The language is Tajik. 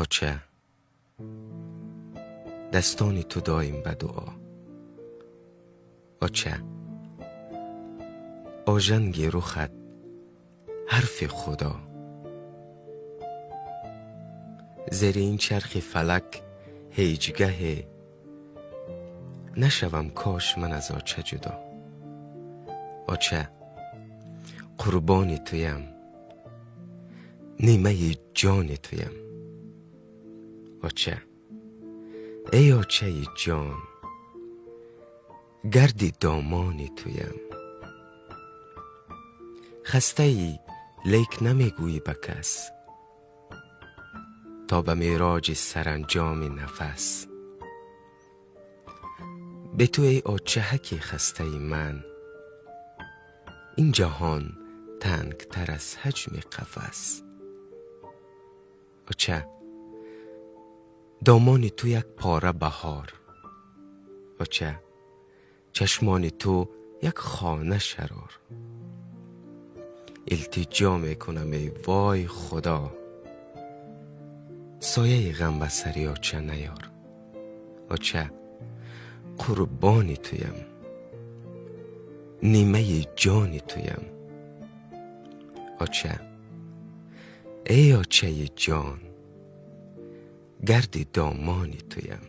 Оча, дастони ту доим ба дуо. Оча, ожанги рухат ҳарфи Худо. Зери ин чархи фалак ҳеҷ гаҳе нашавам кош ман аз оча ҷудо. Оча, қурбони туям, нимаи ҷони туям. Оча, эй очаи ҷон, гарди домони туям. Хастаӣ, лек намегӯӣ ба кас, то ба мероҷи саранҷоми нафас. Бе ту эй очаҳаки хастаи ман, ин ҷаҳон тангтар аз ҳаҷми қафас. Оча, домони ту як пора баҳор. Оча, чашмони ту як хона шарор. Илтиҷо мекунам, эй вой Худо, сояи ғам ба сари оча наёр. Оча, қурбони туям, нимаи ҷони туям. Оча, эй очаи ҷон, гарди домони туям.